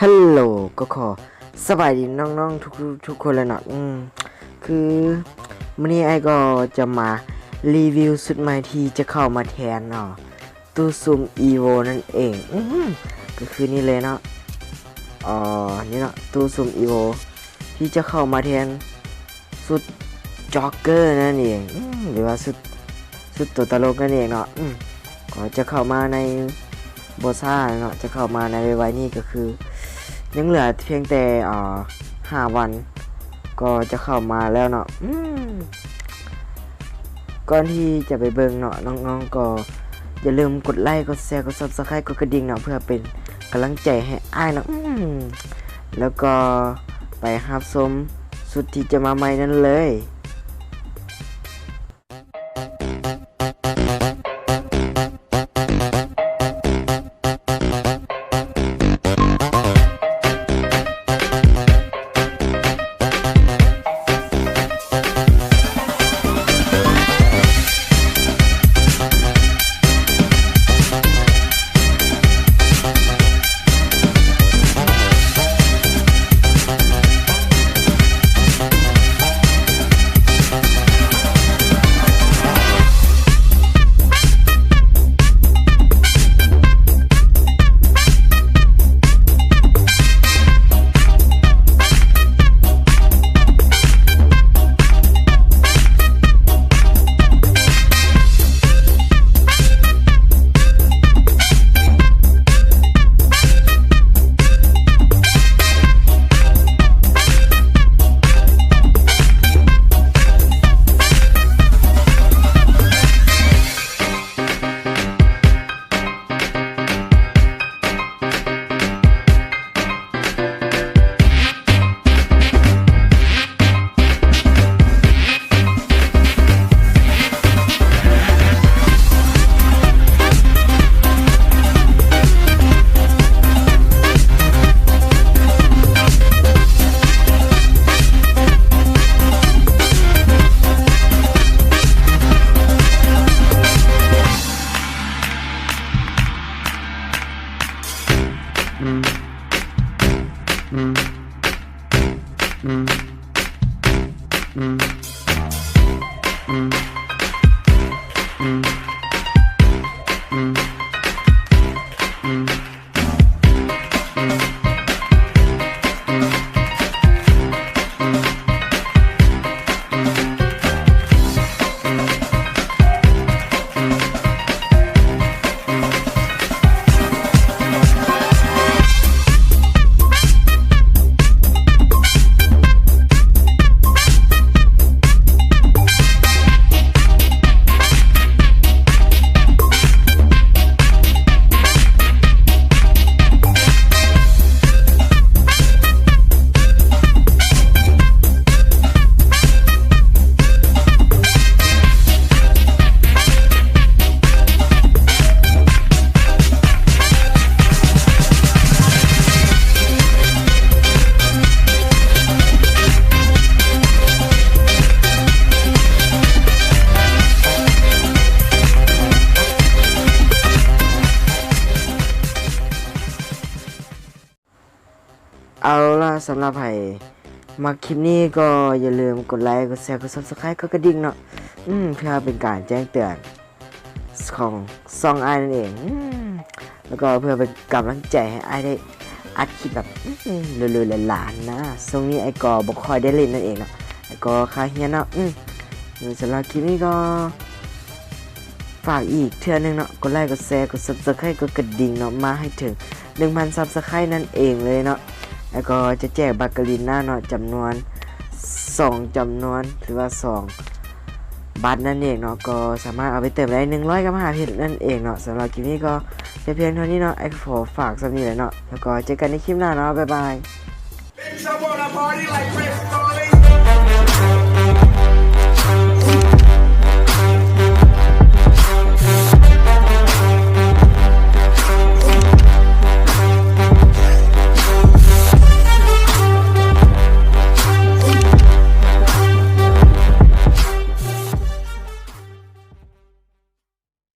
ຮັລໂຫຼ ກໍຂໍສະບາຍດີນ້ອງໆທຸກໆຄົນແຫຼະເນາະ. ອືມ ຄືມື້ນີ້ອ້າຍກໍຈະມາຣີວິວຊຸດໃໝ່ທີ່ຈະເຂົ້າມາແທນເນາະ ຕູ້ຊຸ່ມອີໂວນັ້ນເອງ. ອືມ ກໍຄືນີ້ເລີຍເນາະ. ອໍ ນີ້ເນາະ ຕູ້ຊຸ່ມອີໂວທີ່ຈະເຂົ້າມາແທນ ຊຸດຈັອກເກີນັ້ນເອງ ອືມ ຫຼືວ່າຊຸດ ຊຸດຕົວຕະຫຼົກນັ້ນເອງເນາະ. ອືມ ກໍຈະເຂົ້າມາໃນບໍ່ຊ້າເນາະ ຈະເຂົ້າມາໃນໄວໆນີ້ ກໍຄືຍັງເຫຼືອພຽງແຕ່ ອ່າ ຫ້າວັນ ກໍຈະເຂົ້າມາແລ້ວເນາະ. ອືມ ກ່ອນທີ່ຈະໄປເບິ່ງເນາະ ນ້ອງໆກໍຢ່າລືມກົດໄລ ກົດແຊ ກົດຊັບສະໄຄ ກົດກະດິ່ງເນາະ ເພື່ອເປັນກຳລັງໃຈໃຫ້ອ້າຍເນາະ. ອືມ ແລ້ວກໍໄປຮັບຊົມຊຸດທີ່ຈະມາໃໝ່ນັ້ນເລີຍ. ເອົາລະ ສຳລັບໃຜມັກຄລິບນີ້ກໍຢ່າລືມກົດໄລ ກົດແຊ ກົດຊັບສະໄຄ ກົດກະດິ່ງເນາະ ອືມ ເພື່ອເປັນການແຈ້ງເຕືອນຂອງຊ່ອງອ້າຍນັ້ນເອງ ອືມ ແລ້ວກໍເພື່ອເປັນກຳລັງໃຈໃຫ້ອ້າຍໄດ້ອັດຄລິບແບບ ອືມ ຫຼູໆຫຼາໆຫັ້ນນະ. ຊ່ວງນີ້ອ້າຍກໍບໍ່ຄ່ອຍໄດ້ຫຼິ້ນນັ້ນເອງເນາະ ອ້າຍກໍຄາຮຽນເນາະ ອືມ ສຳລັບຄລິບນີ້ກໍ ຝາກອີກເທື່ອໜຶ່ງເນາະ ກົດໄລ ກົດແຊ ກົດຊັບສະໄຄ ກົດກະດິ່ງເນາະ ມາໃຫ້ເຖິງໜຶ່ງພັນຊັບສະໄຄນັ້ນເອງເລີຍເນາະ ແລ້ວກໍຈະແຈກບັດກາລີນາເນາະ ຈຳນວນສອງຈຳນວນ ຫຼືວ່າສອງບັດນັ້ນເອງເນາະ ກໍສາມາດເອົາໄປເຕີມໄດ້ໜຶ່ງຮ້ອຍກັບຫ້າເພັດນັ້ນເອງເນາະ. ສຳລັບຄລິບນີ້ກໍແຕ່ພຽງເທົ່ານີ້ເນາະ ອ້າຍກໍຂໍຝາກສ່ຳນີ້ແຫຼະເນາະ ແລ້ວກໍເຈີກັນໃນຄລິບໜ້າເນາະ ບາຍບາຍ.